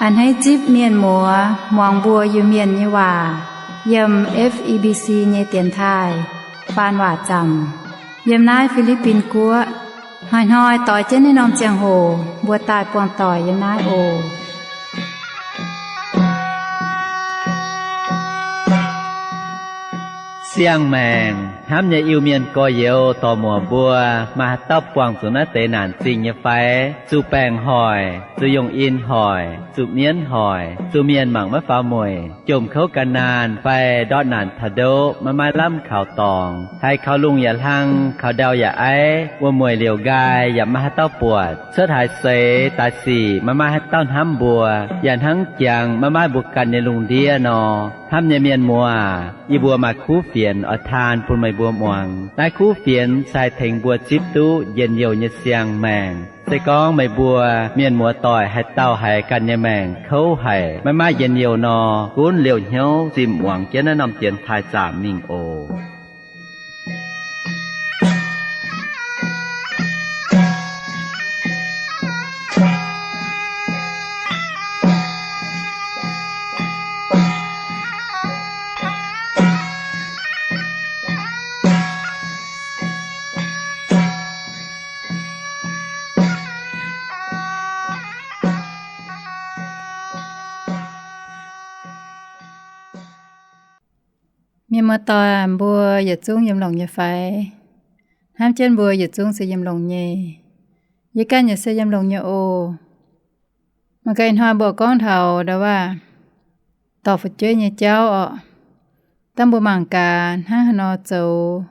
A'hneiv zipv mienh muoz muangx mbuo Iu-Mienh nyei waac yiem F E B C nyei dienx taaih faan waac zaamc yiem naaiv Fi^li^bin Guoqv. Hnoi-hnoi doix jienv naaiv norm ziangh hoc mbuo daaih buangh doic yiem naaiv oc. Siang-maengc hnamv nyei Iu-Mienh gorx-youz dorc-muoc mbuo, maaih haaix dauh buangh zuqc naaiv deix naanc zingh nyei fai? Zuqc baengc hoic, zuqc yungh in hoic, zuqc mienv hoic, zuqc mienh mangc maiv faaux mueic, jomc kouv gan naanh fai ndortv naanc taux ndoqv maiv maaih lamh kaux dorngx, haiz kaux lungh yaac hlang, kaux ndau yaac aiv, wuom-mueic liouc nqaai yaac maiv maaih haaix dauh buatc, cuotv haaix seix daaih sic maiv maaih haaix dauh hnamv mbuo, yaac hnangv jangx maiv maaih mbuo ganh nyei lungh ndiev nor. Hnamv nyei mienh muoz, yie mbuo maaih kuv fienx oix taan bun meih mbuo muangx. Naaiv kuv fienx se haih tengx mbuo zipv duqv njien-youh nyei siang-maengc. Se gorngv meih mbuo mienh muoz doic haaix dauh haiz ganh nyei maengc kouv haic, maiv maaih njien-youh nor, gunv liouh hnyouv zinh muangx jienv naaiv norm dienx taaih zaamc mingh oc. Mienh muoz-doic, mbuo yietc zungv yiem longx nyei fai? Hnamv jienv mbuo yietc zungv se yiem longx nyei. Yie ganh yaac se yiem longx nyei oc. Mangc gaax ih hnoi mbuo gorngv taux ndau waac dorh fu'jueiv nyei jauv orqc. Dangh mbuo mangc gaax hnangv haaix nor zoux,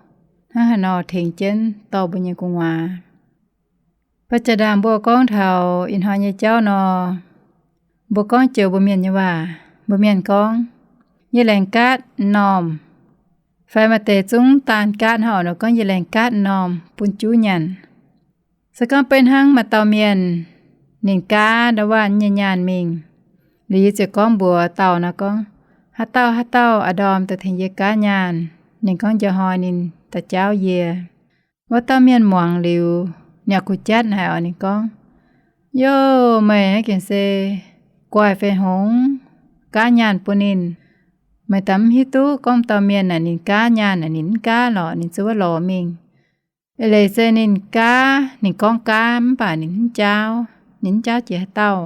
hnangv haaix nor tengx jienv dorh mbuo nyei gu'nguaaz. Baac jaa-ndaangc mbuo gorngv taux ih hnoi nyei jauv nor, mbuo gorngv joux mbuo mienh nyei waac, mbuo mienh gorngv, yie laengz gaatv m'normh. Fai maaih deix zungv daan gaatv hnangv nor gorngv, yie laengz gaatv m'normh bun juv nyanc. Se gorngv beiv hnangv maaih dauh mienh, ninh gaav ndau waac nyei nyaanh mingh, liuz yie ziouc gorngv mbuox dauh nor gorngv, haaix dauh haaix dauh a'ndorm daaih tengx yie gaav nyaanh. Ninh gorngv njang hnoi ninh daaih jaauv yie. Wuov dauh mienh muangx liuz, ninh yaac kuh jatv haic oc. Ninh gorngv, youh, meih naaiv gengh se guaih fei hngongx, gaav nyaanh bun ninh. Meih daaih mv hiuv duqv gorngv dauh mienh naaic ninh gaav nyaanh naaic ninh mv gaav lorqc, ninh zuov lorz mingh. Eix leiz se ninh gaav, ninh gorngv gaav mv baac ninh mv jaauv, ninh mv jaauv jiex haaix dauh.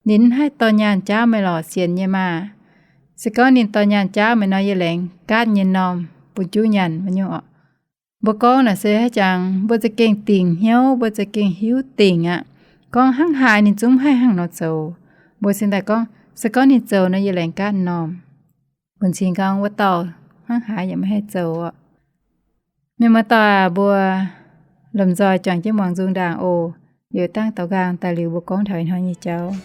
Ninh mv haih dorh nyaanh jaauv meih lorqc, sienx nyei maah! Se gorngv ninh dorh nyaanh jaauv meih nor, yie laengz gaatv nyei m'normh bun juv nyanc wuov nyungc oc. Mbuo gorngv naaic se haaix jangx mbuo za'gengh dingc hnyouv, mbuo za'gengh hiuv dingc aqv. Gorngv hnangv haaix ninh zungv mv haih hnangv nor zoux. Mbuo cingx daaih gorngv, se gorngv ninh zoux nor, yie laengz gaatv m'normh. Mbuo cingx gorngv wuov dauh hnangv haaix yaac maiv haih zoux oc. Mienh muoz-doic aac, mbuo lomh nzoih juangc jienv muangx nzung ndaangc oc. Yietc dangh daux nqaang daaih liuz, mbuo gorngv taux ih hnoi nyei jauv.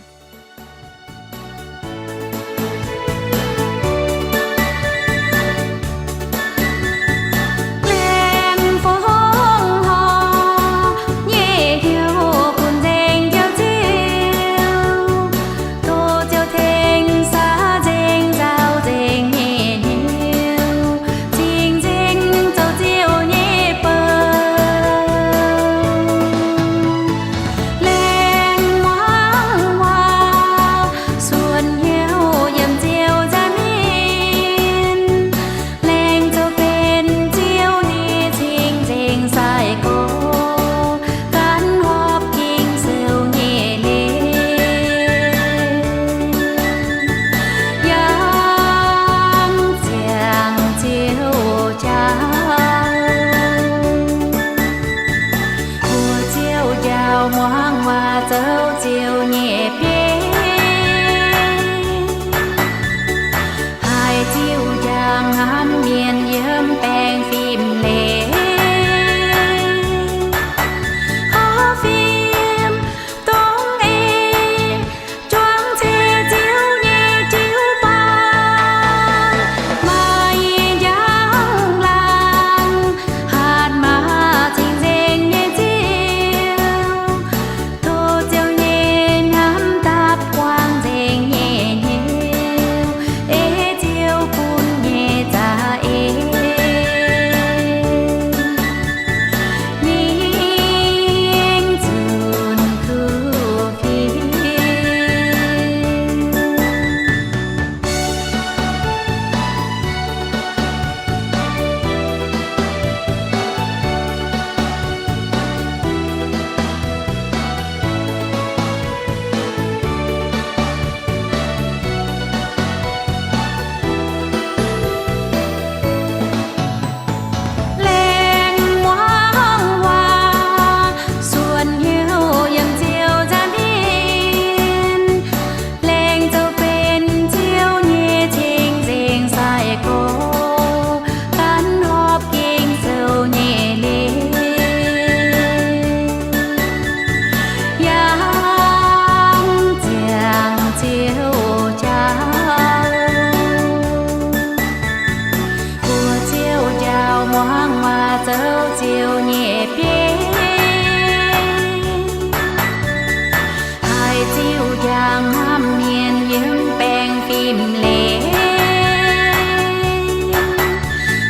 Limh leiz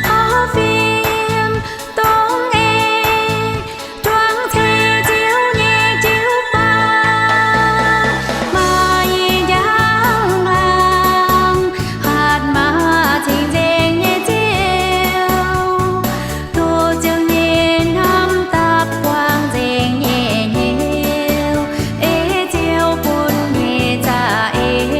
gorv fim dongh ei, juangc ceix Ziouv nyei jiu-baang, maaih njang laangz, hatc maaz cing-nzengc nyei Ziouv, doqc ziangh nyei hnamv dapv buangh nzengc nyei hnyouv, ei Ziouv bun nyei za'eix.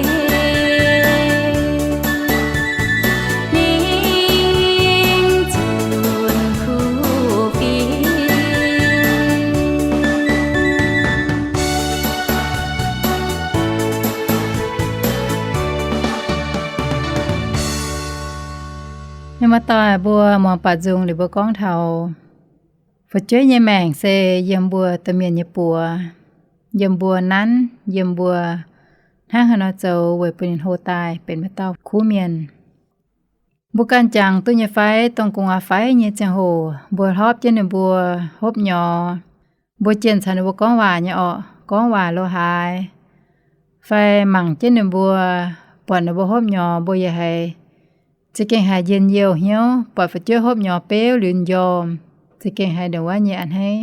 Ih muoz-doic mbuo muangx baeqc nzung liuz mbuo gorngv taux fu'jueiv nyei maengc se yiem mbuo domh mienh nyei buoz, yiem mbuo nanv, yiem mbuo hnangv haaix nor zoux weic bun ninh hlo daaih benx maaih dauh kuv mienh. Mbuo ganh jangx duqv nyei fai? Dongh gu'nguaaz faix nyei ziangh hoc mbuo hlorpv jienv ninh mbuo hopv nyorx, mbuo jienh caux ninh mbuo gorngv waac nyei orqc, gorngv waac lo haaix, fai mangc jienv ninh mbuo, buatc ninh mbuo hopv nyorx mbuo yaac haiz za'gengh haiz njien-youh hnyouv, buatc fu'jueiv hopv nyorx beuv liuz njormh, za'gengh haiz ndongc wuov nyei a'hneiv.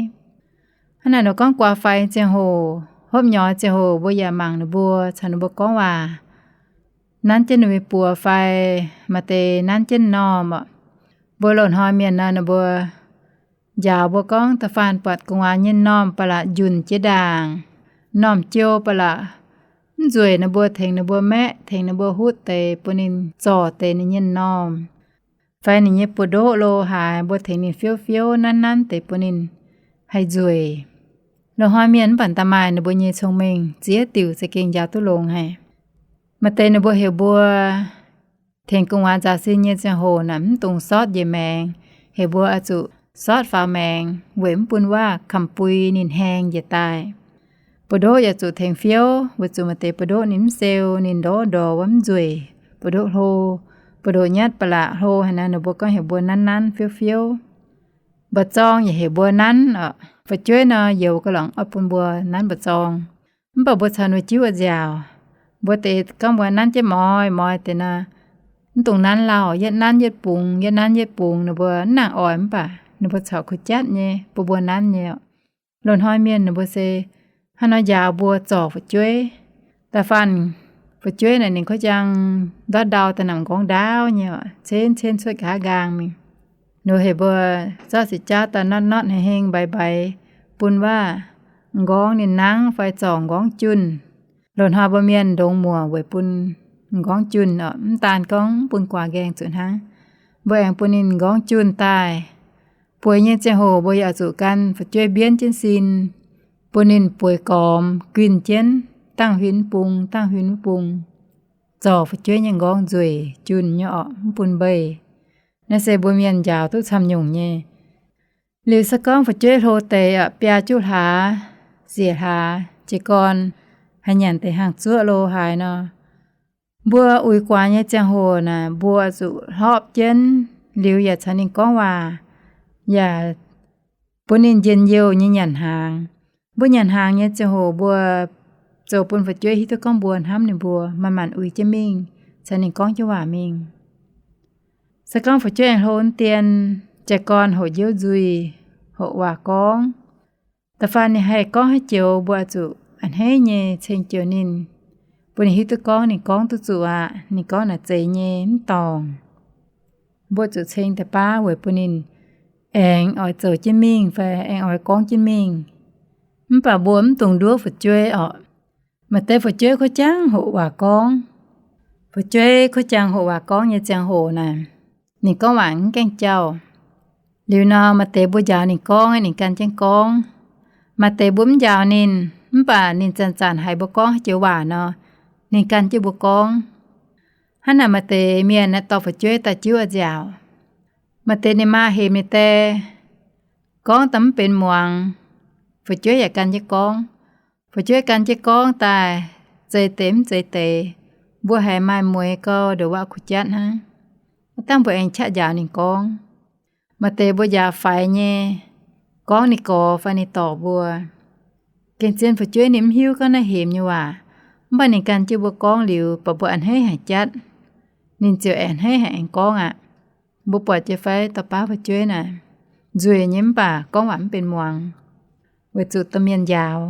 Hnangv naaic nor gorngv gu'nguaaz faix ziangh hoc, hopv nyorx ziangh hoc mbuo yaac mangc ninh mbuo, caux ninh mbuo gorngv waac. Nanv jienv ninh mbuo buoz fai maaih deix nanv jienv m'normh orqc. Mbuo loz-hnoi mienh nor ninh mbuo njaaux mbuo gorngv da'faanh buatc gu'nguaaz nyei m'normh ba'laqc njunh jiex ndaangc, m'normh jiou ba'laqc mv nzueic, ninh mbuo tengx ninh mbuo maeqv, tengx ninh mbuo hutv deix bun ninh zorc deix ninh nyei m'normh fai ninh nyei buoz-ndoqv lo haaix, mbuo tengx ninh fiouv-fiouv nanv-nanv deix bun ninh haih nzueic. Loz-hnoi mienh mv baac da'maaih ninh mbuo nyei cong-mengh ziex diuc za'gengh njaaux duqv longx haic. Maaih deix ninh mbuo heuc mbuo tengx gu'nguaaz nzaaux sin nyei ziangh hoc naaic mv dungx sortv njiec maengx, heuc mbuo oix zuqc sortv faaux maengx weic mv bun waac-kamx-bui ninh haeng njiec daaih. Buoz-ndoqv yaac zuqc tengx fiouv, weic zuqc maaih deix buoz-ndoqv ninh mv siou, ninh ndorv ndorx wuov mv nzueic. Buoz-ndoqv hlo, buoz-ndoqv nyatv ba'laqc hlo haic nor, ninh mbuo gorngv heuc mbuo nanv-nanv fiouv-fiouv. Mba'zorng yaac heuc mbuo nanv oc. Fu'jueiv nor youx ga'lorngx oix bun mbuo nanv mba'zorng. Mv baac mbuo caux ninh mbuo jiuv a'nziaauc, mbuo deix gorngv mbuo nanv jienv moix moix deix nor, mv dungx nanv lauh, yietv nanv yietv bungx, yietv nanv yietv bungx, ninh mbuo mv nangc oix. Mv baac ninh mbuo corc kuh jatv nyei bun mbuo nanv nyei oc. Loz-hnoi mienh ninh mbuo se hnangv nor njaaux mbuo zorc fu'jueiv. Da'faanh fu'jueiv naaic ninh kov jang ndortv ndau daaih namx nqorngv ndaauv nyei oc, cenv cenv cuotv nqa'haav nqaang mingh. Ninh heuc mbuo zorqv sic jaauv daaih notv notv heng heng mbaix mbaix, bun waac nqorngv ninh nangv fai zorc nqorngv junh. Loz-hnoi mbuo mienh ndongx muoc weic bun nqorngv junh oc, mv daan gorngv mv bun guaax nqaeng zuqc hnangv. Mbuo aengx bun ninh nqorngv junh daaih. Bueix nyei ziangh hoc mbuo yaac zuqc gan fu'jueiv mbienv jienv sin, bun ninh bueix gormx guinh jienv, dangh huin bung, dangh huin bung, zorc fu'jueiv nyei nqorngv nzueic junh nyei orqc, mv bun mbeih. Naaiv se mbuo mienh njaaux duqv camv nyungc nyei. Liuz se gorngv fu'jueiv hlo deix aqv, biaa juqv hlaax, siec hlaax, jiez gorn haaix nyanc deix hnaangx zuoqv lo haaix nor, mbuo uix guaax nyei ziangh hoc naaic, mbuo zuqc hlorpv jienv liuz yaac caux ninh gorngv waac, yaac bun ninh njien-youh nyei nyanc hnaangx. Mbuo nyanc hnaangx nyei ziangh hoc mbuo zoux bun fu'jueiv hiuv duqv gorngv mbuo hnamv ninh mbuo, manc-manc uix jienv mingh, caux ninh gorngv jienv waac mingh. Se gorngv fu'jueiv aengx hlo dien, jiez gorn hoqc njiouv nzuih, hoqc waac gorngv, da'faanh ninh haih gorngv haaix joux mbuo oix zuqc a'hneiv nyei ceng joux ninh, bun ninh hiuv duqv gorngv ninh gorngv duqv zuqc aqv, ninh gorngv naaic zeiz nyei mv dorngc. Mbuo zuqc ceng deix baav weic bun ninh aengx oix zoux jienv mingh fai aengx oix gorngv jienv mingh. Mv baac mbuo mv dungx nduov fu'jueiv orqc. Maaih deix fu'jueiv kuv jangv hoqc waac gorngv. Fu'jueiv kuv jangv hoqc waac gorngv nyei ziangh hoc naaic, ninh gorngv waac mv gaengh jauh. Liuz nor, maaih deix mbuo njaaux ninh gorngv, ninh gan jienv gorngv. Maaih deix mbuo mv njaaux ninh, mv baac ninh zanc-zanc haiz mbuo gorngv haaix joux waac nor, ninh gan jienv mbuo gorngv. Hnangv naaic maaih deix mienh naaiv dorh fu'jueiv daaih jiuv a'nziaauc. Maaih deix ninh maa hemx ninh die, gorngv daaih mv benx muangx, fu'jueiv yaac gan jienv gorngv. Fu'jueiv gan jienv gorngv daaih, zeiz deix mv zeiz deix, mbuo haiz maaih mueix gau ndongc waac kuh jatv hnangv. Dangh mbuo aengx qaqv njaaux ninh gorngv. Maaih deix mbuo njaaux faix nyei, gorngv ninh gorx fai ninh dorc mbuo. Gengh zien fu'jueiv ninh mv hiuv gorngv naaiv hemx nyei waac. Mv baac ninh gan jienv mbuo gorngv liuz, baac mbuo a'hneiv haic jatv, ninh ziouc a'hneiv haic aengx gorngv aqv. Mbuo buatc jiex fai dorh baav fu'jueiv naaic, nzueic nyei mv baac gorngv waac mv benx muangx, weic zuqc domh mienh njaaux.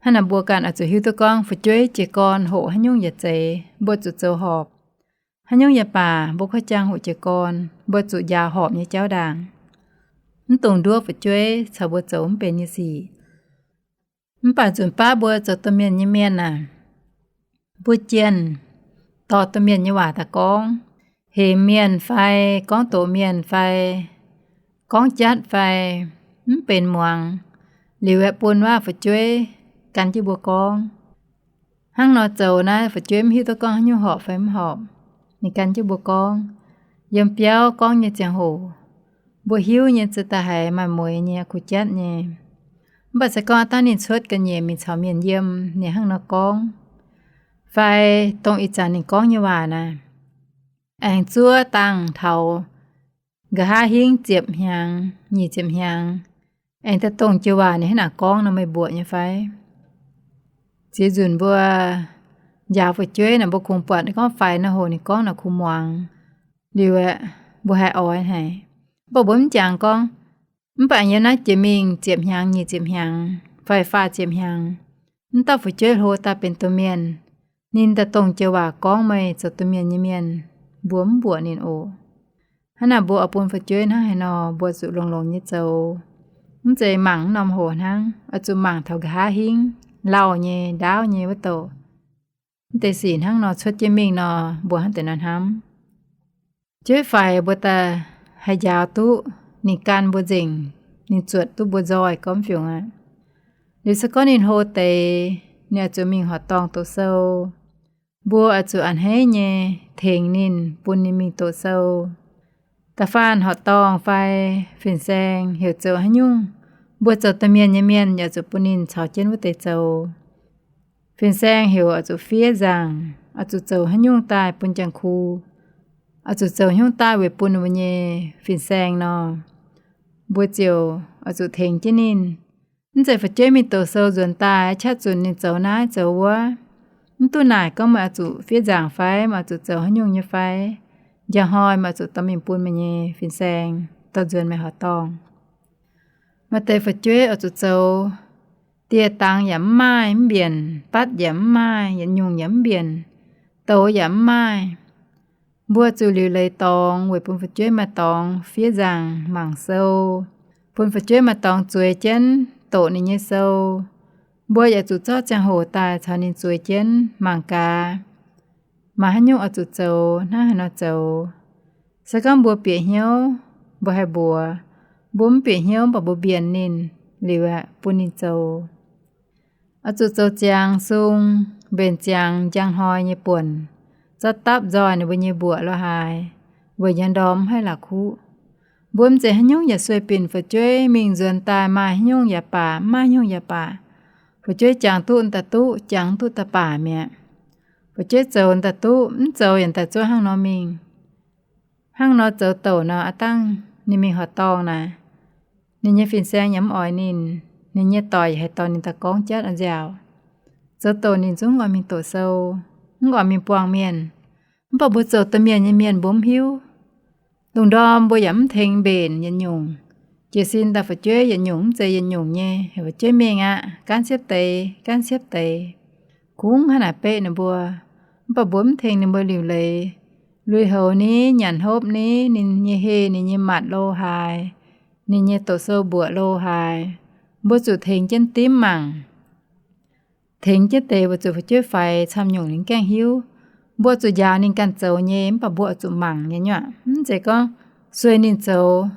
Hnangv naaic mbuo ganh oix zuqc hiuv duqv gorngv fu'jueiv jiez gorn hoqc haaix nyungc yietc zeiz mbuo zuqc zoux horpc. Haaix nyungc yaac baac mbuo koi jaang hoqc jiez gorn mbuo zuqc njaaux horpc nyei jauv ndaangc, mv dungx nduov fu'jueiv caux mbuo zoux mv benx nyei sic. Mv baac nzunc baav mbuo zoux domh mienh nyei mienh aah, mbuo jienh dorh domh mienh nyei waac daaih gorngv, hemx mienh fai gorngv doqc mienh fai gorngv jatv fai mv benx muangx, liuz aeqv, bun waac fu'jueiv gan jienv mbuo gorngv. Hnangv nor zoux naaiv fu'jueiv mv hiuv duqv gorngv haaix nyungc horpc fai mv horpc. Ninh gan jienv mbuo gorngv. Yiem biauv gorngv nyei ziangh hoc, mbuo hiuv nyei za'gengh haiz maaih mueix nyei, kuh jatv nyei. Mv baac se gorngv dangh ninh cuotv ga'nyiec mingh caux mienh yiem, ninh hnangv nor gorngv, fai dongh ih zanc ninh gorngv nyei waac naaic, aengx zuov dangh taux nqa'haav hingv ziepc hnyangx, nyic ziepc hnyangx, aengx daaih dongh joux waac ninh hnangv naaic gorngv nor, meih mbuoqc nyei fai? Ziex nzunc mbuo njaaux fu'jueiv naaic, mbuo kungx buatc ninh gorngv faix nor, hoc ninh gorngv naaic kuh muangx, liuz aeqv, mbuo haih oix haic. Mv baac mbuo mv jangx gorngv, mv baac yiem naaiv jiex mingh ziepc hnyangx, nyic ziepc hnyangx fai faah ziepc hnyangx, mv dauh fu'jueiv hlo daaih benx domh mienh, ninh daaih dongh joux waac gorngv meih zoux domh mienh nyei mienh, mbuo mv mbuoqc ninh oc. Hnangv naaic mbuo oix bun fu'jueiv hnangv haaix nor, mbuo zuqc longx-longx nyei zoux. Mv zeiz mangc mv norm hoc hnangv, oix zuqc mangc taux nqa'haav hingv lauh nyei, ndaauv nyei wuov douc. Mv deix sic hnangv nor cuotv jienv mingh nor, mbuo hnangv deix nor hnamv. Fu'jueiv faix mbuo daaih haih njaaux duqv ninh gan mbuo nzengc, ninh zuotc duqv mbuo nzoih gormx fiungc aqv. Liuz se gorngv ninh hlo deix, ninh oix zuqc mingh horqc dorngh doqc sou. Mbuo oix zuqc a'hneiv nyei tengx ninh, bun ninh mingh doqc sou. Da'faanh horqc dorngh fai fin-saeng heuc zoux haaix nyungc, mbuo zoux domh mienh nyei mienh yaac zuqc bun ninh caux jienv wuov deix zoux. Fin-saeng heuc oix zuqc fiev nzaangc, oix zuqc zoux haaix nyungc daaih bun jangx-ku, oix zuqc zoux haaix nyungc daaih weic bun ninh mbuo nyei fin-saeng nor, mbuo ziouc oix zuqc tengx jienv ninh. Mv zeiz fu'jueiv mingh doqc sou nzuonx daaih qaqv zunc ninh zoux naaiv zoux wuov, mv duqv naaic gorngv meih oix zuqc fiev nzaangc fai meih oix zuqc zoux haaix nyungc nyei fai. Njang hnoi meih oix zuqc dorh mingh bun meih nyei fin-saeng dorh nzuonx meih horqc dorngh. Maaih deix fu'jueiv oix zuqc zoux, dieh dangx yaac mv maaih mv mbienc, batv yaac mv maaih, yietc nyungc yaac mv mbienc, douz yaac mv maaih. Mbuo zuqc liuc leiz dorngx weic bun fu'jueiv maaih dorngx fiev nzaangc mangc sou, bun fu'jueiv maaih dorngx zueiz jienv doqc ninh nyei sou. Mbuo yaac zuqc zorqv ziangh hoc daaih caux ninh zueiz jienv mangc gaax, maaih haaix nyungc oix zuqc zoux, hnangv haaix nor zoux. Se gorngv mbuo bieqc hnyouv, mbuo haih mbuox. Mbuo mv bieqc hnyouv, mv baac mbuo mbienc ninh liuz aeqv, bun ninh zoux. Oix zuqc zoux ziangx sung, mbenc ziangx njang hnoi nyei buonc, zorqv dapv nzoih ninh mbuo nyei mbuoqc lo haaix, weic nyaanh ndorm mv haih la'kuqv. Mbuo mv zeiz haaix nyungc yaac sueih binc fu'jueiv mingh nzuonx daaih maaih haaix nyungc yaac baac, mv maaih haaix nyungc yaac baac. Fu'jueiv jangx duqv daaih duqv, jangx duqv daaih baac mi'aqv. Fu'jueiv zoux daaih duqv, mv zoux yaac daaih zuov hnangv nor mingh. Hnangv nor zoux douc nor, aav dangh ninh mingh horqc dorngh naaic, ninh nyei fin-saeng yaac mv oix ninh, ninh nyei doic yaac haih dorh ninh daaih gorngv jatv a'nziaauc. Zoux douc ninh zungv mv oix mingh doqc sou, mv oix mingh buangh mienh. Mv baac mbuo zoux domh mienh nyei mienh mbuo mv hiuv. Lungh ndorm mbuo yaac mv tengx mbenc yietc nyungc. Jiez sin daaih fu'jueiv yietc nyungc mv zeiz yietc nyungc nyei, heuc fu'jueiv mingh aqv, gaanv siepv deix, gaanv siepv deix. Kungx hnangv naaic beqv ninh mbuo. Mv baac mbuo mv tengx ninh mbuo liuc leiz. Lui-houx ni, nyanc hopv ni, ninh nyei heh, ninh nyei matc lo haaix, ninh nyei doqc sou mbuoqc lo haaix, mbuo zuqc tengx jienv dimv mangc. Tengx jienv deix weic zuqc fu'jueiv faix camv nyungc ninh gaengh hiuv. Mbuo zuqc njaaux ninh ganh zoux nyei, mv baac mbuo oix zuqc mangc nyei nyuoqc. Mv zeiz gorngv sueih ninh zoux.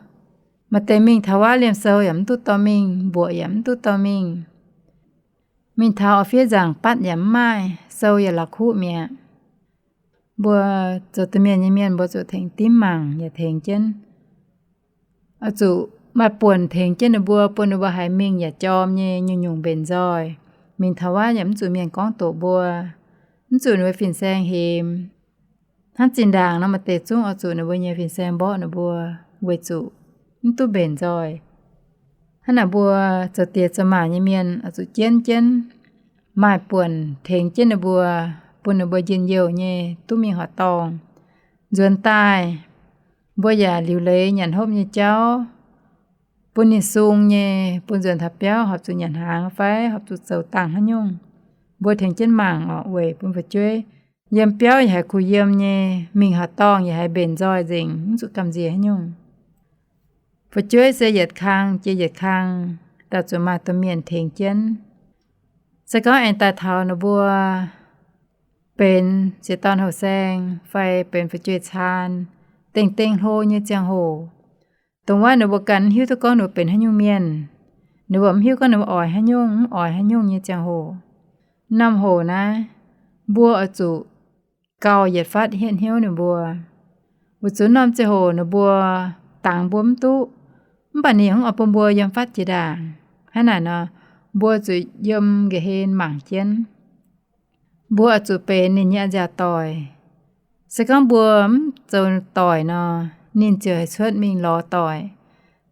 Maaih deix mingh taux wuov liemh sou yaac mv duqv dorh mingh, mbuoqc yaac mv duqv dorh mingh. Mingh taux oix fiev nzaangc batv yaac mv maaih, sou yaac la'kuqv mi'aqv. Mbuo zoux domh mienh nyei mienh mbuo zuqc tengx dimv mangc yaac tengx jienv. Oix zuqc maaih buonc tengx jienv ninh mbuo, bun ninh mbuo haiz mingh yaac jorm nyei, nyungc-nyungc mbenc nzoih. Mingh taux wuov yaac mv zuqc mienh gorngv doqc mbuo, mv zuqc ninh mbuo fin-saeng hemx. Hnangv zinh ndaangc nor maaih deix zungv oix zuqc ninh mbuo nyei fin-saeng mborqv ninh mbuo, weic zuqc mv duqv mbenc nzoih. Hnangv naaic mbuo zoux diex zoux maac nyei mienh oix zuqc jienv jienv. maaih buonc tengx jienv ninh mbuo, bun ninh mbuo njien-youh nyei duqv mingh horqc dorngh. Nzuonx daaih, mbuo yaac liuc leiz nyanc hopv nyei jauv, bun ninh sung nyei, bun nzuonx taux biauv horpc zuqc nyanc hnaangx fai horpc zuqc zoux dangh haaix nyungc, mbuo tengx jienv mangc oc, weic bun fu'jueiv yiem biauv yaac haiz kuh yiem nyei, mingh horqc dorngh yaac haiz mbenc nzoih nzengc, mv zuqc gamh nziex haaix nyungc. Fu'jueiv se yietc kang jiex yietc kang, dauh zuqc maaih domh mienh tengx jienv. Se gorngv aengx daaih taux ninh mbuo benx ziex dorn houh saeng fai benx fu'jueiv caan, dengh dengh hlo nyei ziangh hoc, dongh wuov ninh mbuo ganh mv hiuv duqv gorngv ninh mbuo benx haaix nyungc mienh, ninh mbuo mv hiuv gorngv ninh mbuo oix haaix nyungc, mv oix haaix nyungc nyei ziangh hoc, norm hoc naaiv mbuo oix zuqc gauh yietc fatv hietv hnyouv ninh mbuo. Weic zuqc norm ziangh hoc ninh mbuo dangx mbuo mv duqv, mv baac ninh yaac mv oix bun mbuo yiem fatv jiex ndaangc. Hnangv naaic nor, mbuo zuqc yiem nqa'haav mangc jienv. Mbuo oix zuqc benx ninh nyei a'nziaauc doic. Se gorngv mbuo mv zoux doic nor, ninh ziouc haih cuotv mingh lorz doic.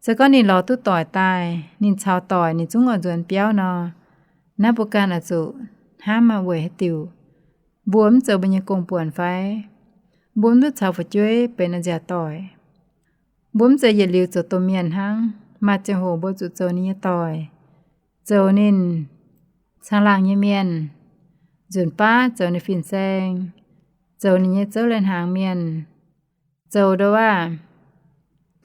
Se gorngv ninh lorz duqv doic daaih, ninh caux doic ninh zungv oix nzuonx biauv nor, naaiv mbuo ganh oix zuqc hnamv weic haaix diuc? Mbuo mv zoux mbuo nyei gong-buonc fai? Mbuo mv duqv caux fu'jueiv benx a'nziaauc doic. Mbuo mv zeiz yietc liuz zoux domh mienh hnangv. Maaih ziangh hoc mbuo zuqc zoux ninh nyei doic, zoux ninh caangh laangh nyei mienh, nzunc baav zoux ninh fin-saeng, zoux ninh nyei zouv lai-hnaangx mienh, zoux ndo waav,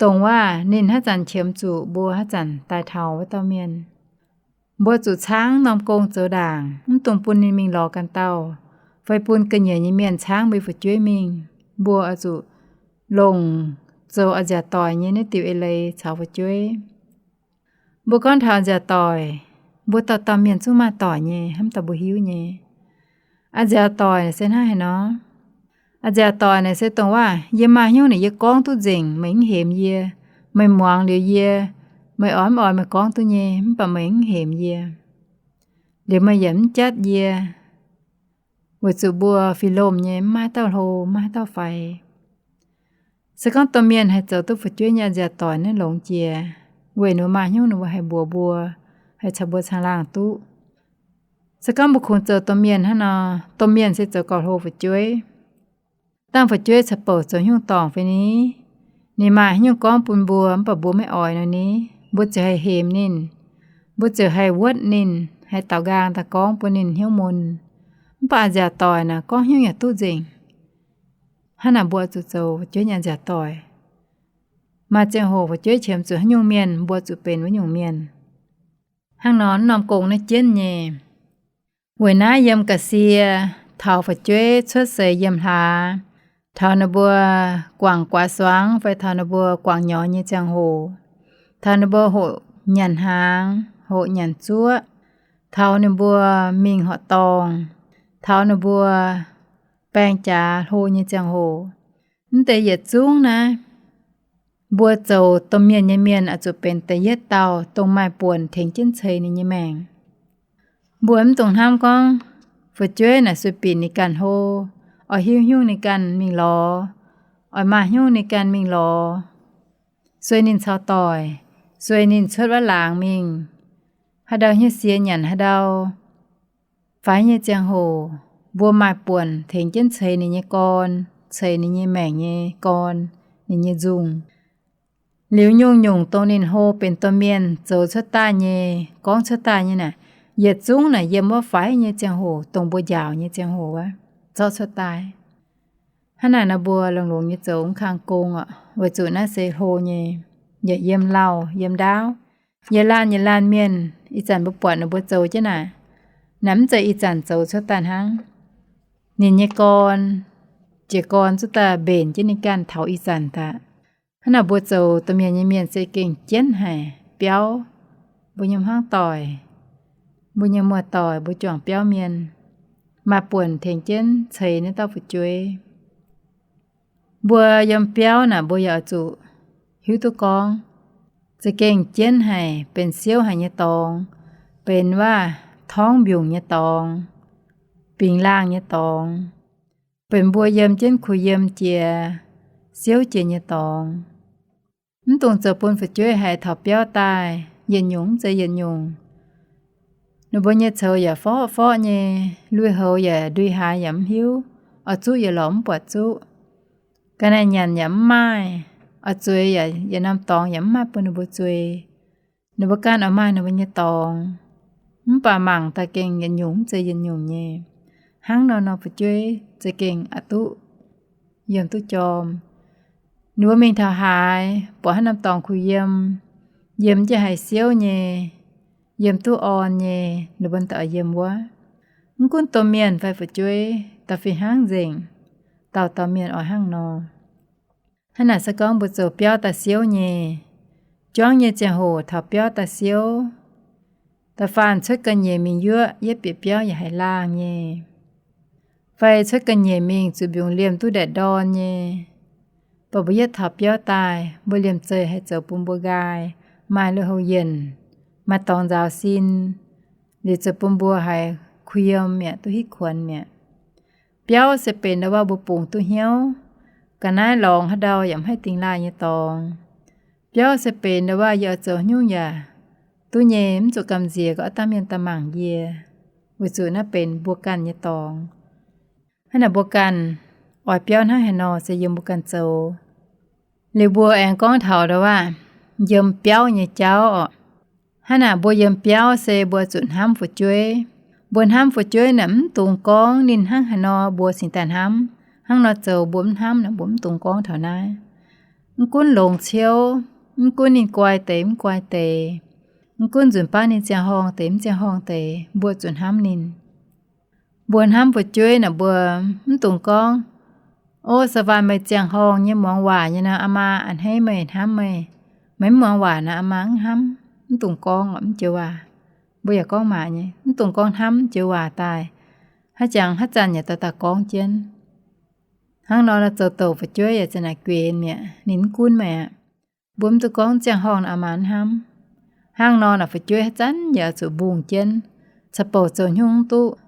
dongh waav ninh haaix zanc qiemx zuqc mbuo haaix zanc daaih taux wuov dauh mienh. Mbuo zuqc caangv norm gong zoux ndaangc, mv dungx bun ninh mingh lorz ganh dauh, fai bun ga'nyiec nyei mienh caangv mbuo fu'jueiv mingh. Mbuo oix zuqc longc zoux a'nziaauc doic nyei naaiv diuc eix leiz caux fu'jueiv. Mbuo gorngv taux a'nziaauc doic, mbuo dauh dauh mienh zungv maaih doic nyei, hnamv daaih mbuo hiuv nyei. A'nziaauc doic naaic se hnangv haaix nor? A'nziaauc doic naaic se dongh waav yie maaih hnyouv naaic yie gorngv duqv nzengc, meih mv hemx yie. Meih muangx liuz yie, meih oix mv oix meih gorngv duqv nyei, mv baac meih mv hemx yie. Liuz meih yaac mv jatv yie, weic zuqc mbuo fih lomh nyei, mv maaih haaix dauh hlo, mv maaih haaix dauh faix. Se gorngv domh mienh haih zoux duqv fu'jueiv nyei a'nziaauc doic naaiv longx jiex, weic ninh mbuo maaih hnyouv ninh mbuo haih mbuox mbuo, haih caux mbuo caangh laangh duqv. Se gorngv mbuo kungx zoux domh mienh hnangv nor, domh mienh se zoux gauh hlo fu'jueiv. Dangh fu'jueiv caux bouc zoux haaix nyungc dorngc fai ni, ninh maaih haaix nyungc gorngv bun mbuo mv baac mbuo maiv oix nor ni, mbuo ziouc haih hemx ninh, mbuo ziouc haih wuotv ninh, haih daaux nqaang daaih gorngv bun ninh hnyouv mun. Mv baac a'nziaauc doic naaic gorngv hnyouv yaac duqv nzengc. Hnangv naaic mbuo zuqc zoux fu'jueiv nyei a'nziaauc doic. Maaih ziangh hoc fu'jueiv qiemx zuqc haaix nyungc mienh, mbuo zuqc benx wuov nyungc mienh. Hnangv nor, norm gong naaiv jienv nyei. Weic naaiv yiem ga'sie, taux fu'jueiv cuotv seix yiem hlaax, taux ninh mbuo guangc guaax suangx fai taux ninh mbuo guangc nyorx nyei ziangh hoc, taux ninh mbuo hoqc nyanc hnaangx, hoqc nyanc zuoqv, taux ninh mbuo mingh horqc dorngh, taux ninh mbuo baeng jaax hlo nyei ziangh hoc, mv deix yietc zungv naaiv, mbuo zoux domh mienh nyei mienh oix zuqc benx da'yietv dauh dongh maaih buonc tengx jienv ceix ninh nyei maengc. Mbuo mv dungx hnamv gorngv fu'jueiv naaic sueih binc ninh ganh hlo, oix hiuv hnyouv ninh ganh mingh lorz, oix maaih hnyouv ninh ganh mingh lorz, sueih ninh caux doic, sueih ninh cuotv wuov laangz mingh, haaix ndau hnyouv sie nyanc haaix ndau. Faix nyei ziangh hoc, mbuo maaih buonc tengx jienv ceix ninh nyei gorn, ceix ninh nyei maengc nyei gorn, ninh nyei nzungh. Liuz nyungc-nyungc dongh ninh hlo benx domh mienh zoux cuotv daaih nyei, gorngv cuotv daaih nyei naaic, yietc zungv naaic yiem wuov faix nyei ziangh hoc, dongh mbuo njaaux nyei ziangh hoc wuov, zorqv cuotv daaih. Hnangv naaic nor mbuo longx-longx nyei zoux mv kang gong oc, weic zuqc naaiv se hlo nyei, yaac yiem lauh yiem ndaauv, yietc laanh yietc laanh mienh, ih zanc mbuo buatc ninh mbuo zoux jienv naaic, naaic mv zeiz ih zanc zoux cuotv daaih hnangv. Ninh nyei gorn, jiez gorn zuqc daaih mbenc jienv ninh ganh taux ih zanc daaih. Hnangv naaic mbuo zoux domh mienh nyei mienh se gengh jienv haic biauv. Mbuo nyei hmuangv doic, mbuo nyei muoz-doic, mbuo juangc biauv mienh, maaih buonc tengx jienv ceix naaiv dauh fu'jueiv. Mbuo yiem biauv naaic mbuo yaac oix zuqc hiuv duqv gorngv, za'gengh jienv haic, benx siouv haic nyei dorngx, benx waac torngv mbiungc nyei dorngx, bingx laangh nyei dorngx, benx mbuo yiem jienv kuh yiem jiex, siouv jiex nyei dorngx. Mv dungx zoux bun fu'jueiv haiz taux biauv daaih yietc nyungc mv zeiz yietc nyungc. Ninh mbuo nyei coux yaac forqv forqv nyei, lui-houx yaac ndui haaix yaac mv hiuv, oix zuqv yaac lorz mv buatc zuqv. Ga'naaiv nyanc yaac mv maaih, oix zueiz yaac yietc norm dorngx yaac mv maaih bun ninh mbuo zueiz. Ninh mbuo ganh oix maaih ninh mbuo nyei dorngx, mv baac mangc daaih gengh yietc nyungc mv zeiz yietc nyungc nyei. Hnangv nor nor fu'jueiv za'gengh aqc duqv yiem duqv jorm. Ninh mbuo mingh taux haaix, buatc haaix norm dorngx kuh yiem, yiem jienv haiz siouv nyei, yiem duqv orn nyei, ninh mbuo daaih yiem wuov. Mv gunv domh mienh fai fu'jueiv, dauh fih hnangv nzengc, dauh dauh mienh oix hnangv nor. Hnangv naaic se gorngv mbuo zoux biauv daaih siouv nyei, juangv nyei ziangh hoc taux biauv daaih siouv, da'faanh cuotv ga'nyiec mingh yuoqv, yietv bieqc biauv yaac haiz laangh nyei. Fai cuotv ga'nyiec mingh zuqc mbiungc liemh duqv ndaeqc ndorn nyei. Baac mbuo yietv taux biauv daaih, mbuo liemh zeih haih zoux bun mbuo nqaai, maaih lui-houx yienc, maaih dorngx nzaaux sin, liuz zoux bun mbuo haiz kuh yiem mi'aqv, duqv hitv kuonx mi'aqv. Biauv se benx ndau wuov mbuo bungx duqv hnyouv, ga'naaiv lorngx haaix ndau yaac mv haih dingx laaih nyei dorngx. Biauv se benx ndau wuov yie oix zoux nyungc yaac duqv nyei, mv zuqc gamh nziex gorngv dangh mienh daaih mangc yie, weic zuqc naaiv benx mbuo ganh nyei dorngx. Hnangv naaic mbuo ganh oix biauv hnangv haaix nor se yiem mbuo ganh zoux. Liuz mbuo aengx gorngv taux ndau wuov yiem biauv nyei jauv oc. Hnangv naaic mbuo yiem biauv se mbuo zuqc hnamv fu'jueiv. Mbuo hnamv fu'jueiv naaic mv dungx gorngv ninh hnangv haaix nor mbuo cingx daaih hnamv. Hnangv nor zoux mbuo mv hnamv naaic mbuo mv dungx gorngv taux naaiv. Mv gunv longx ciouv, mv gunv ninh guai deix mv guai deix, mv gunv nzunc baav ninh ziangh horngh deix mv ziangh horngh deix, mbuo zuqc hnamv ninh. Mbuo hnamv fu'jueiv naaic mbuo mv dungx gorngv, Ov, se waanh meih ziangh horngh nyei muangx waac nyei nor, aa maa a'hneiv meih, hnamv meih. Meih mv muangx waac nor, aa maa mv hnamv. Mv dungx gorngv, mv joux waac. Mbuo yaac gorngv maac nyei, mv dungx gorngv hnamv joux waac daaih. Haaix jangx haaix zanc yaac daaih daaih gorngv jienv. Hnangv nor zoux douc fu'jueiv yaac za'naaic guenx mi'aqv, ninh mv gunv meih aqv. Mbuo mv dungx gorngv ziangh horngh nor aa maa mv hnamv. Hnangv nor naaic fu'jueiv haaix zanc yaac oix zuqc mbungh jienv, caux bouc zoux nyungc mv duqv.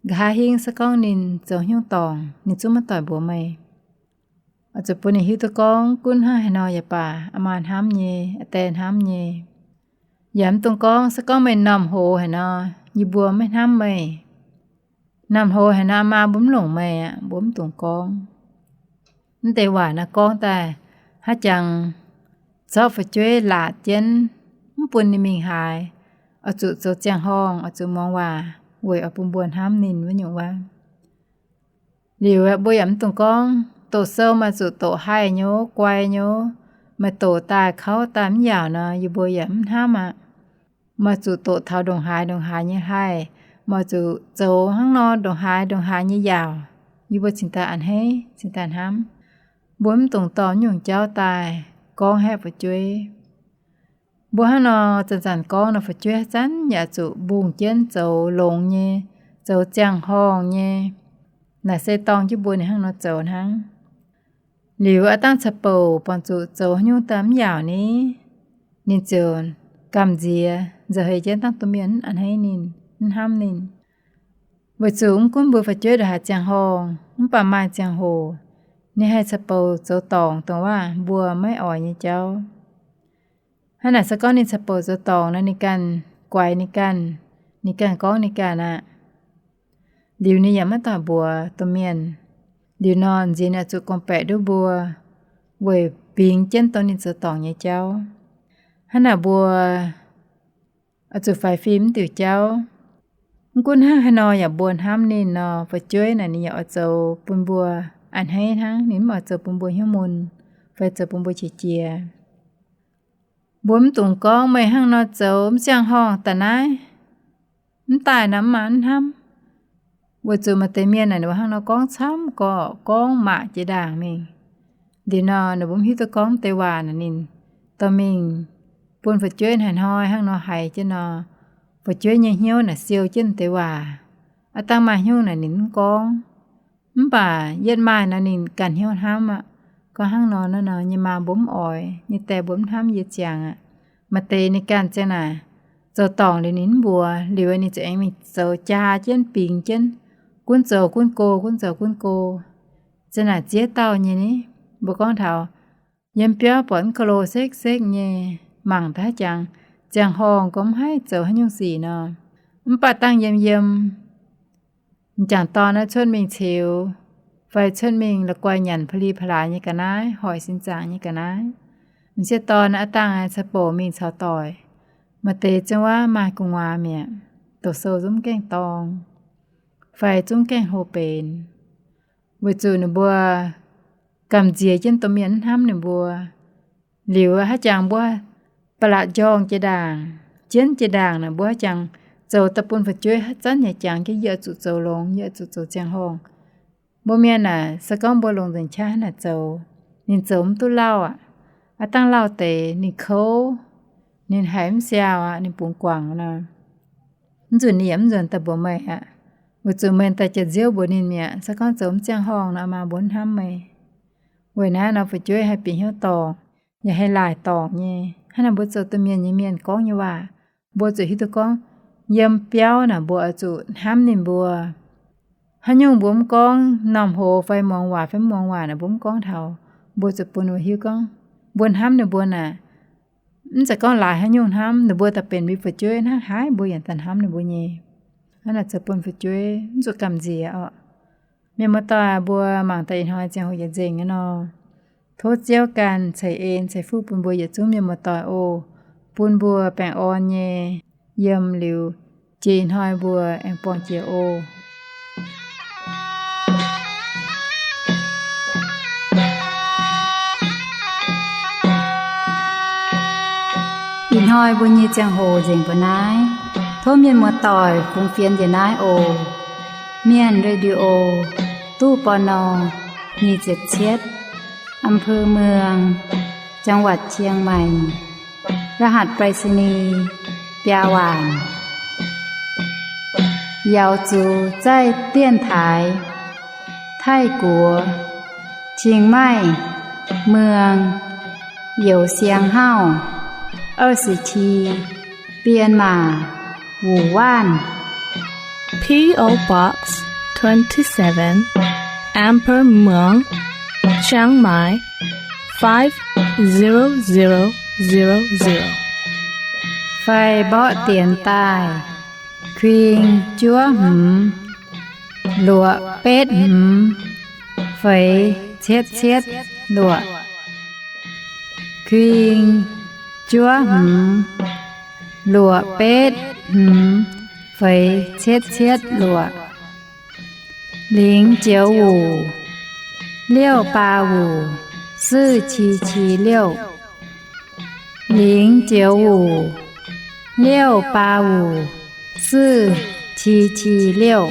Nqa'haav hingv se gorngv ninh zoux nyungc dorngc, ninh zungv maiv doic mbuox meih. Oix zuqc bun ninh hiuv duqv gorngv gunv hnangv haaix nor yaac baac, aa maa hnamv nyei, aa die hnamv nyei. Yaac mv dungx gorngv se gorngv meih m'normh hoz haaix nor, yie mbuo maiv hnamv meih. M'normh hoz haaix nor, aa maa mbuo mv longc meih aqv. Mbuo mv dungx gorngv. Mv deix waac naaiv gorngv daaih, haaix jangx zorqv fu'jueiv laatc jienv, mv bun ninh mingh haaix. Oix zuqc zoux ziangh horngh, oix zuqc muangx waac, weic oix bun mbuo hnamv ninh wuov nyungc waac. Liuz mbuo yaac mv dungx gorngv, doqc sou maaih zuqc doqc haih nyei, guai nyei. Meih doqc daaih kauv daaih mv yaauc nor, yie mbuo yaac mv hnamv aqv. Maaih zuqc doqc taux ndongc haaix ndongc haaix nyei haih, maaih zuqc zoux hnangv nor ndongc haaix ndongc haaix nyei yaauc, yie mbuo cingx daaih a'hneiv, cingx daaih hnamv. Mbuo mv dungx dorh nyungc jauv daaih gorngv haeqv fu'jueiv. Mbuo hnangv nor zanc-zanc gorngv nor, fu'jueiv haaix zanc yaac zuqc mbungh jienv zoux longx nyei, zoux ziangh horngh nyei. Naaic se dorng jienv mbuo ninh hnangv nor zoux hnangv. Liuz aav dangh caux bouc buangh zuqc zoux nyungc daaih mv yaauc ni, ninh ziouc gamh nziex nzauh heix jienv dangh domh mienh mv a'hneiv ninh, mv hnamv ninh. Weic zuqc mv gunv mbuo fu'jueiv ndongc haaix ziangh horngh, mv baac maaih ziangh hoc ninh haih caux bouc zoux dorngc dongh waac mbuo maiv oix nyei jauv. Hnangv naaic se gorngv ninh caux bouc zoux dorngc nor, ninh ganh guaix ninh ganh, ninh ganh gorngv ninh ganh aqv. Liuz ninh yaac maiv doic mbuox domh mienh. Liuz nor nziex ninh oix zuqc gorngv-baeqc nduov mbuo, weic bingx jienv dongh ninh zoux dorngc nyei jauv. Hnangv naaic mbuo oix zuqc faix fim mv diuc jauv. Mv gunv hnangv haaix nor yaac mbuo hnamv ninh nor, fu'jueiv naaic ninh yaac oix zoux bun mbuo a'hneiv hnangv, ninh mv oix zoux bun mbuo hnyouv mun, fai zoux bun mbuo qiex jiez. Mbuo mv dungx gorngv meih hnangv nor zoux mv ziangh horngh daaih naaiv, mv daaih nor mv maaih mv hnamv. Weic zuqc maaih deix mienh naaic ninh mbuo hnangv nor gorngv camv gorqv, gorngv maac jiex ndaangc mingh. Liuz nor ninh mbuo mv hiuv duqv gorngv deix waac naaic ninh dorh mingh bun fu'jueiv haaix hnoi hnangv nor haiz jienv nor, fu'jueiv nyei hnyouv naaic siou jienv deix waac. Aav dangh maaih hnyouv naaic ninh mv gorngv. Mv baac yietv maaih nor ninh ganh hnyouv hnamv aqv. Gorngv hnangv nor, naaiv nor nyei maa mbuo mv oix, nyei die mbuo mv hnamv yie ziangx aqv. Maaih deix ninh ganh ziang naaic zoux dorngc liuz ninh mv mbuox, liuz ninh ziouc aengx mingh zoux jaa jienv bingx jienv, gunv zoux gunv go, gunv zoux gunv go. Ziang naaic ziex dauh nyei ni, mbuo gorngv taux yiem biauv buatc mv ga'lo sekv-sekv nyei, mangc daaih haaix jangx ziangh horngh gorngv mv haih zoux haaix nyungc sic nor, Mv baac dangh yiem yiem, m'jangc dorn naaiv cuotv mingh ceux, fai cuotv mingh la'guaih nyanc pa'li pa'laaix nyei ga'naaiv, hoic sin zaangc nyei ga'naaiv. M'sieqv dorn naaiv dangh ceix bouc mingh caux doic, maaih deix ziouc waac maaih gu'nguaaz mi'aqv, doqc sou zungv gaengh dorng, fai zungv gaengh hlo benx. Weic zuqc ninh mbuo gamh nziex jienv domh mienh mv hnamv ninh mbuo. Liuz haaix jangx mbuo ba'laqc njorngh jiex ndaangc, jienv jiex ndaangc naaic, mbuo haaix jangx zoux daaih bun fu'jueiv haaix zanc nyei jangx jienv, yie oix zuqc zoux longx, yie oix zuqc zoux ziangh horngh. Mbuo mienh naaic, se gorngv mbuo longc nzengc qaqv naaic zoux, ninh zoux mv duqv lauh aqv. Aav dangh lauh deix ninh kouv, ninh haiz mv siaaux aqv, ninh bungx guangc nor, mv nzunc ninh yaac mv nzuonx daaih mbuox meih aqv. Weic zuqc meih daaih jiex nziouv mbuox ninh mi'aqv. Se gorngv zoux mv ziangh horngh nor, maa mbuo mv hnamv meih. Weic naaiv nor fu'jueiv haih bieqc hnyouv dorngc, yaac haih laaic dorngc nyei. Hnangv naaic mbuo zoux domh mienh nyei mienh gorngv nyei waac, mbuo zuqc hiuv duqv gorngv yiem biauv naaic mbuo oix zuqc hnamv ninh mbuo. Haaix nyungc mbuo mv gorngv, m'normh hoz fai muangx waac fai mv muangx waac naaic mbuo mv gorngv taux, mbuo zuqc bun ninh mbuo hiuv gorngv mbuo hnamv ninh mbuo naaic. Mv zeiz gorngv laaix haaix nyungc hnamv, ninh mbuo daaih benx mbuo fu'jueiv hnangv haaix mbuo yaac daaih hnamv ninh mbuo nyei. Hnangv naaic zoux bun fu'jueiv mv zuqc gamh nziex oc. Mienh muoz-doic, mbuo mangc daaih ih hnoi ziangh hoc yietc nzengc aqv nor, tov Ziouv ganh ceix en ceix fuqv bun mbuo yietc zungv mienh muoz-doic oc. Bun mbuo baengh orn nyei yiem liuz, jiex ih hnoi mbuo aengx buangh jiex oc. Ih hnoi mbuo nyei ziangh hoc nzengc mbuo naaiv. Tov mienh muoz-doic fungx fienx njiec naaiv oc. Mienh Radio, ตู้ ปณ. nyic ziepc cietv, อำเภอเมือง จังหวัดเชียงใหม่ รหัสไปรษณีย์ biaa waanc. Yaux zuqc zaih dienx taaix Taiv-Guoqv, Chiang Mai, Muang, Youz Siang Hauv, 二十七, Bienh Maac, Wuh Waanv. P O Box twenty-seven, Amber Muang, Chiang Mai, five zero zero zero zero. Fai mborqv dienx daaih, kuing juov hmz, luoqc betv hmz, feix cietv cietv luoqc. Kuing juov hmz, luoqc betv hmz, feix cietv cietv luoqc. Lingx joux wuc, liouh baa wuc, siv qi qi liouh. Lingx joux wuc, liouh baa wuc, siv qi qi liouh.